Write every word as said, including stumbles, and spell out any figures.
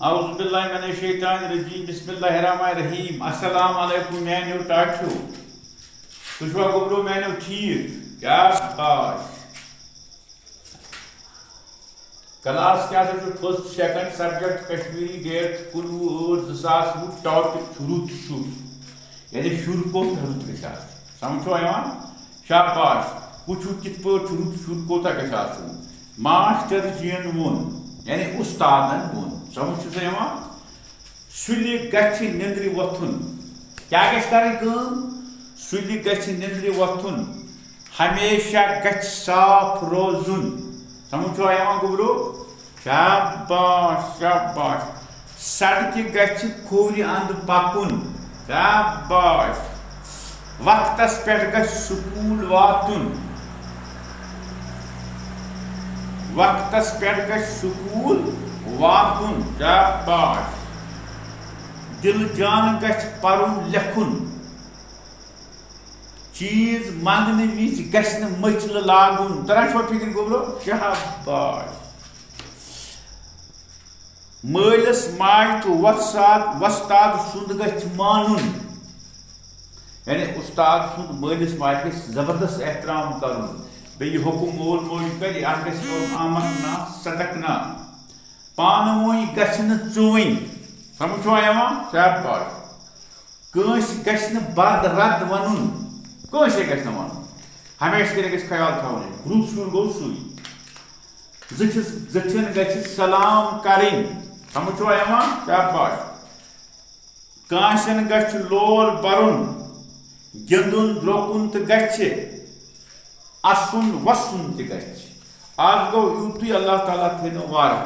اعوذ باللہ من الشیطان الرجیم، بسم اللہ الرحمن الرحیم۔ السلام علیکم میانیو ٹاٹھیو، تُہۍ چھِوا گوٚبرو میانیو ٹھیٖک؟ شاباش۔ کلاس کیٛاہ سا چھُ؟ First second subject Kashmiri, date کُنوُہ ٲٹھ زٕ ساس وُہ، ٹاپک چھُ رُت شُر، یعنی شُر کوٚت رُت گژھِ آسُن۔ سمجھ چھُوا یِوان؟ شاباش۔ وٕچھِو کِتھ پٲٹھۍ چھُ رُت شُر کوٗتاہ گژھِ آسُن۔ ماسٹر جی ین ووٚن، یعنی اُستادن ووٚن۔ سمجھ چھُ سا یِوان؟ سُلہِ گژھِ نِندرِ وۄتھُن۔ کیٛاہ گژھِ کرٕنۍ کٲم؟ سُلہِ گژھِ نِندرِ وۄتھُن۔ ہمیشہ گژھِ صاف روزُن۔ سمجھ چھُوا یِوان گوٚبرو؟ شاباش، شاباش۔ سڑکہِ گژھِ کھوورِ اندٕ پکُن۔ شاباش۔ وقتس پٮ۪ٹھ گژھِ سکوٗل واتُن۔ وقتس پٮ۪ٹھ گژھِ سکوٗل واتُن۔ شاباش۔ دِل جان گژھِ پرُن لیکھُن۔ چیٖز منٛگنہٕ وِزِ گژھِ نہٕ مٔچھلہٕ لاگُن۔ تران چھُوا فِکرِ گوٚبرو؟ شاباش۔ مٲلِس ماجہِ تہٕ وۄستاد، وۄستاد سُنٛد گژھِ مانُن۔ یعنی اُستاد سُنٛد مٲلِس ماجہِ گژھِ زبردست احترام کرُن۔ بیٚیہِ یہِ حُکُم مول موج کرِ، اَتھ گژھِ کرُن آمد نہ صدق نہ۔ پانہٕ ؤنۍ گژھِ نہٕ ژُوٕنۍ۔ سمجھ چھُوا یِوان؟ شاباش۔ کٲنٛسہِ گژھِ نہٕ بد رد ونُن، کٲنٛسے گژھِ نہٕ ونُن۔ ہمیشہِ کِنۍ گژھِ خیال تھاوُن، رُت شُر گوٚو سُے۔ زِٹھِس، زِٹھٮ۪ن گژھِ سلام کرٕنۍ۔ سمجھ چھُوا یِوان؟ شاباش۔ کٲنٛسٮ۪ن گژھِ لول برُن، گِنٛدُن درٛوٚکُن تہٕ گژھِ، اَسُن وَسُن تہِ گژھِ۔ آز گوٚو یُتُے، اللہ تعالیٰ تھٲینو واریاہ۔